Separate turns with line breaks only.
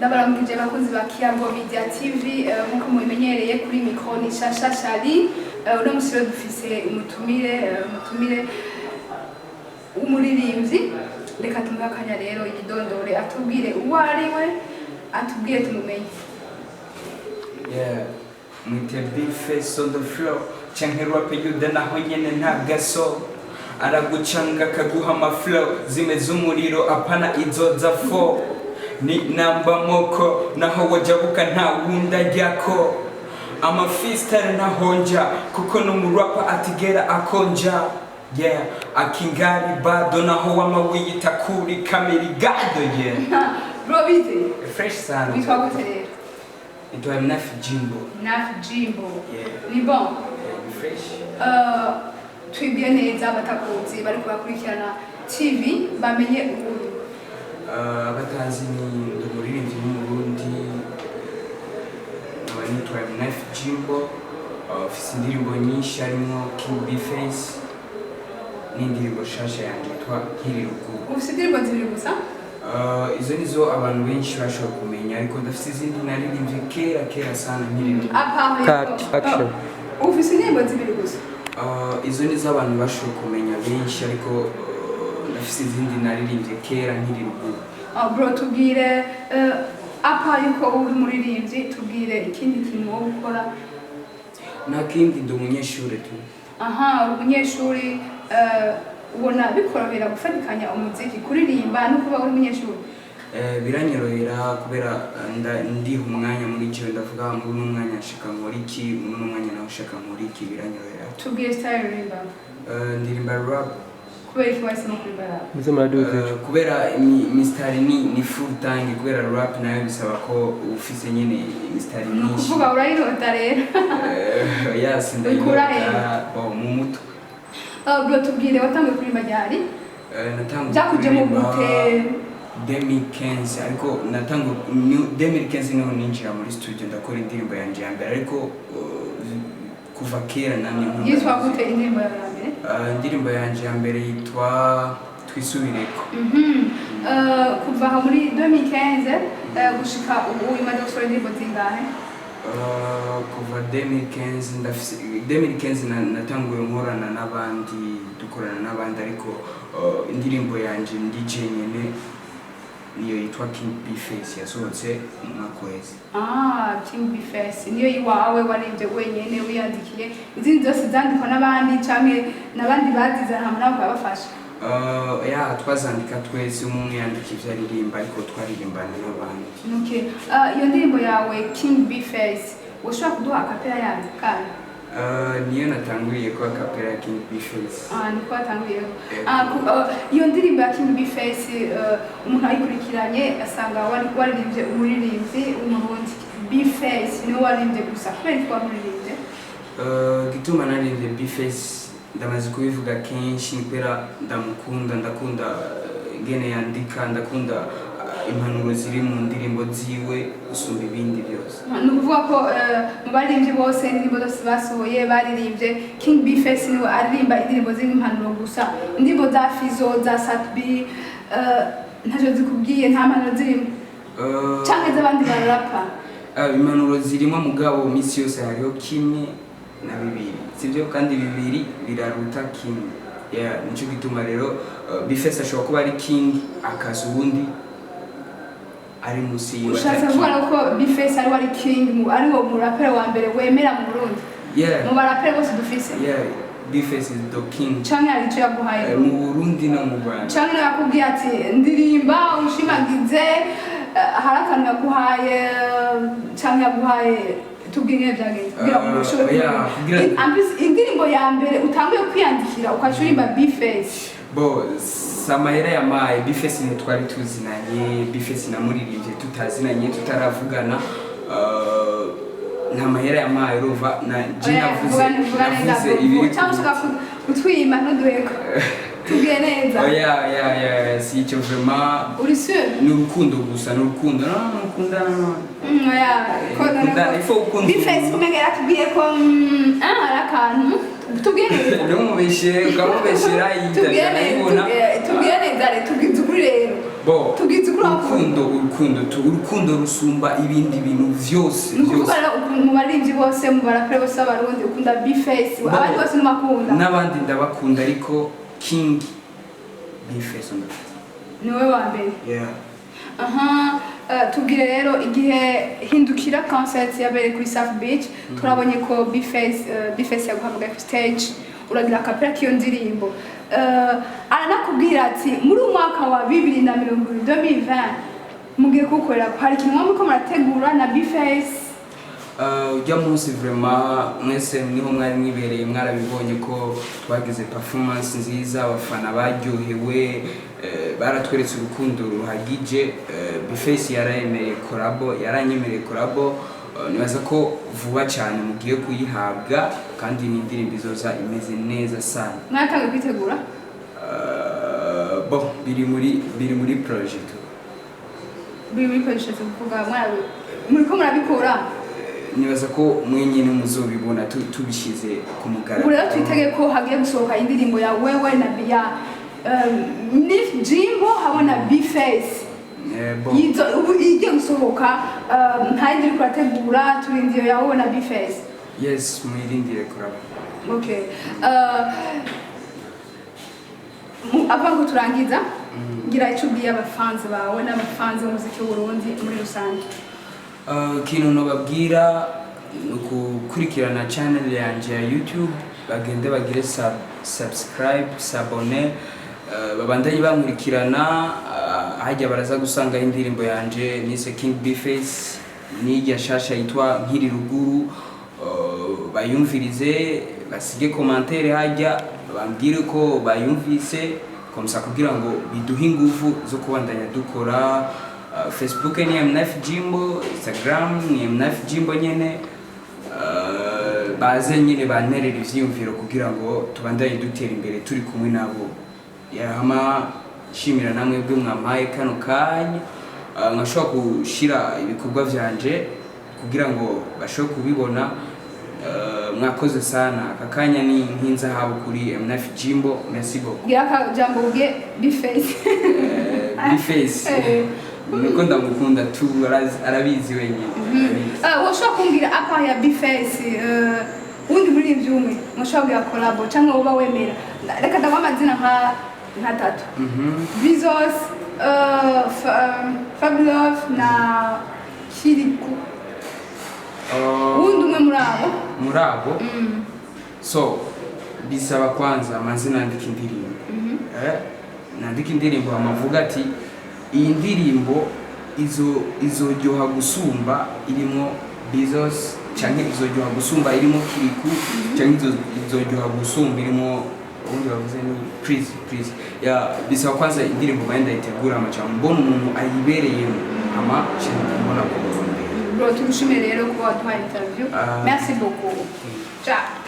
Ndabaramukije abakunzi ba Kiyago Media TV. Nkuko mubimenyereye, kuri micro ni Shasha Shali. Uno musi rero dufise umutumire w'umuririmbyi. Reka tumuhe akanya rero yidondore, atubwire uwo ari we, atubwire tumumenye.
Yeah, mwite B-Face on the floor canke rap yuda, naho nyene nta gaso, aragucanga akaguha amaflow zimeze umuriro, apana izo za fo ni namba moko, naho wajabuka nta wundi ajyako ama freestyle ntahonja, kuko n'umurapa atigera akonja. Yeah, akingari bado naho wama wiyita kuri kamerigado, yeah.
Bro, bite?
Fresh sana.
Witwa gute rero?
Nitwa Mnafi Jimbo.
Nafi Jimbo.
Yeah.
Ni bon?
Yeah, ni fresh.
Twibwiye neza abatakuzi bariko bakurikirana TV bamenye uwuri.
Abatanzi, ni ndi umuririmbyi w'Umurundi, nkaba nitwa Mnafi Jimbo. Mfise indirimbo nyinshi harimo King B-Face n'indirimbo shasha yanjye yitwa Nkiri Ruguru.
Ufise indirimbo zibiri gusa?
Izo nizo abantu benshi bashobora kumenya, ariko ndafise izindi naririmbye kera kera sana nkiri ruguru.
À part
Cut, action.
Ufise indirimbo zibiri gusa?
Izo nizo abantu bashobora kumenya benshi, ariko ndafise izindi naririmbye kera nkiri ruguru.
Bro, tubwire, à part yuko uri umuririmbyi, tubwire ikindi kintu wowe ukora.
Nta kindi, ndi umunyeshuri tu.
Aha, uri umunyeshuri. Ubona bikorohera gufatikanya umuziki, kuririmba no kuba uri umunyeshuri?
Biranyorohera kubera ndiha umwanya muri jewe, ndavuga muri uno mwanya nshaka nkora iki, muri uno mwanya nawe nshaka nkora iki, biranyorohera.
Tubwire style uririmba.
Ndirimba rap.
Kubera iki wahisemo kuririmba rap?
Muze muraduza.
Kubera imistari ni full tank, kubera rap nayo bisaba ko ufise nyene imistari
Ni
myinshi.
ukuvuga urayirota rero?
Yes.
Uyikura hehe?
Ndayirota bon mu mutwe.
Bro, tubwire, watanguye kuririmba ryari?
Natanguye
Byakujemo
kuririmba
gute?
2015, ariko natanguye 2015 niho ninjira muri studio ndakora indirimbo yanje ya mbere, ariko kuva kera namye nkunda
Yitwa
music.
gute indirimbo yawe ya mbere?
Indirimbo yanje ya mbere yitwa Twisubireko.
Kuva aho muri 2015 gushika ubu umaze gusohora indirimbo zingahe?
Kuva 2015 ndafise, 2015 natanguye nkorana n'abandi, dukorana n'abandi, ariko indirimbo yanje ndi jenyene niyo yitwa King B-Face yasohotse mu mwaka uheze.
Ah, King B-Face niyo iwawe waririmbye wenyene wiyandikiye? Izindi zose zandikwa n'abandi canke n'abandi bazizana hamwe nabo bakabafasha?
Ya, twazandika twese, umwe yandika ivyo aririmba, ariko twaririmbana n'abandi.
Okay. Iyo ndirimbo yawe King B-Face, ushobora kuduha a cappella yayo kandi?
Niyo natanguriye ko a cappella King B-Face.
Ah, niko watanguriyeho?
Yego.
Ah, iyo ndirimbo ya King B-Face, umuntu ayikurikiranye asanga waririmbye umuririmbyi w'Umurundi B-Face, niwe waririmbye gusa. Kubera iki wamuririmbye?
Gituma naririmbye B-Face, ndamaze kubivuga kenshi, ni kubera ndamukunda, ndakunda ingene yandika, ndakunda impanuro ziri mu ndirimbo ziwe gusumba ibindi byose.
Ni ukuvuga ko mu baririmbyi bose, indirimbo zose basohoye baririmbye, King B-Face niwe aririmba indirimbo zirimo impanuro gusa. Indirimbo za Fizo, za Sat-B, ntacyo zikubwiye, nta mpanuro zirimo? Canke z'abandi bararapa?
Impanuro zirimo, mugabo misi yose hariho kimwe na bibiri, sibyo? Kandi bibiri biraruta kimwe. Yeah, nico gituma rero B-Face ashobora kuba ari king, akaza uwundi ari munsi yiwe
Ushatse
atari
kuvuga
king.
ko B-Face ari wari king, ari wo muraperi wa mbere wemera mu Burundi?
Yeah.
Mu baraperi bose dufise?
Yeah, B-Face is the king.
Canke hari ico yaguhaye?
Mu Burundi no mu Rwanda.
Canke nawe yakubwiye ati ndirimba ushimagize, hari akantu yaguhaye canke yaguhaye? Tubwire ingene vyagenze kugira ngo ushobore
Yeah,
kuririmba. En plus, indirimbo ya mbere utanguye kwiyandikira ukaca uririmba B-Face.
Bo samahera yamaye B-Face, ntitwari tuzinanye. B-Face namuririmbye tutazinanye, tutaravugana. Nta mahera yamaye, urumva na je
Oya,
navuze
vuga neza,
navuze
bro.
ibiri
Cyangwa ushaka kutwima ntuduheko, tubwire neza.
Oya, oya, oya, si icyo vraiment.
Uri sûr?
Ni urukundo gusa, ni urukundo, no no ukundana, no.
Oya, ko
Ukundana, ifo ukunda
B-Face
umuntu.
Kumenga yaratubwiye ko hari akantu, tubwire neza.
Ntumubeshere, ukamubeshera
Tubwire
yitavye
neza.
arayibona.
Tubwire neza rero, tubwize ukuri rero.
Bo,
Tubwize ukuri wakunda.
Urukundo, urukundo tu, urukundo rusumba ibindi bintu vyose.
Ni ukuvuga
Vyose.
rero mu baririmbyi bose, mu baraperi bose b'Abarundi, ukunda B-Face?
Bo.
Abandi bose ntumakunda?
N'abandi ndabakunda, ariko King B-Face on the
Ni wowe wa mbere.
Yeah.
Aha, tubwire rero, igihe Hindukira concert yabereye kuri South Beach, turabonye ko B-Face yaguhamagaye kuri stage, uragira akapera k'iyo ndirimbo. Aranakubwira ati muri uyu mwaka wa 2020, 2020, mugiye kuwukorera, hari ikintu muriko murategura na B-Face?
Ujya munsi vraiment mwese niho mwari mwibereye, mwarabibonye ko twagize performance nziza, abafana baryohewe, baratweretse urukundo ruhagije. B-Face yarayemereye collabo, yaranyemereye collabo. Nibaza ko vuba cyane mugiye kuyihabwa, kandi ni indirimbo izoza imeze neza sana.
Mwaratangiye kwitegura?
Bon, biri muri projet.
Biri muri projet, kuvuga muriko murabikora?
Nibaza ko mwenyine muzobibona tubishyize ku mugaragaro.
Ubu rero twitege ko hagiye gusohoka indirimbo ya wewe na ya Nif Jimbo hamwe na B-Face?
Bon.
Yizo ubu igiye gusohoka, nta yindi uriko urategura, turindiye ya wowe na B-Face?
Yes, mwirindire kuraba.
Okay. Avant ko turangiza, ngira icyo ubwiye abafanzi bawe n'abafanzi b'umuziki w'Uburundi muri rusange.
Ikintu nobabwira ni ukukurikirana channel yanje ya YouTube, bagende bagire subscribe, s'abonner, babandanye bankurikirana. Hajya baraza gusangaho indirimbo yanje nise King B-Face n'irya shasha yitwa Nkiri Ruguru. Bayumvirize, basige commentaire hajya, bambwire ko bayumvise comme ça, kugira ngo biduhe ingufu zo kubandanya dukora. Facebook ni MNF Jimbo, Instagram ni MNF Jimbo nyene. Baze nyine banterera ivyiyumviro kugira ngo tubandanye dutera imbere turi kumwe nabo. Yahama shimira namwe bwe mwampaye kano kanya, nkashobora gushira ibikorwa vyanje kugira ngo bashobore kubibona. Mwakoze sana, aka kanya ni nk'inzahabu kuri MNF Jimbo. Merci beaucoup.
Gira akajambo ubwiye B-Face.
B-Face nuko ndamukunda tu, arabizi wenyine, arabizi.
Woshobora kumbwira à part ya B-Face, wundi muririmbyi umwe mushobora kugira collabo cyangwa woba wemera? Reka ndaguha amazina nka tatu: Bizos, Fablove na Kiriku. Wundi umwe muri abo.
Muri abo, so bisaba kwanza amazina nandika indirimbo, nandika indirimbo amavuga ati iyi ndirimbo izo izoryoha gusumba irimo Bizos, canke izoryoha gusumba irimo Kiriku, canke izoryoha gusumba irimo ubundi bavuze ni Please Please. Ya, bisaba kwanza indirimbo baye ndayitegura, amaca mbona umuntu ayibereyemo, ama mbona kumurondera.
Bro, tugushimire rero kuba waduhaye interview.
Ah.
Merci beaucoup, ciao.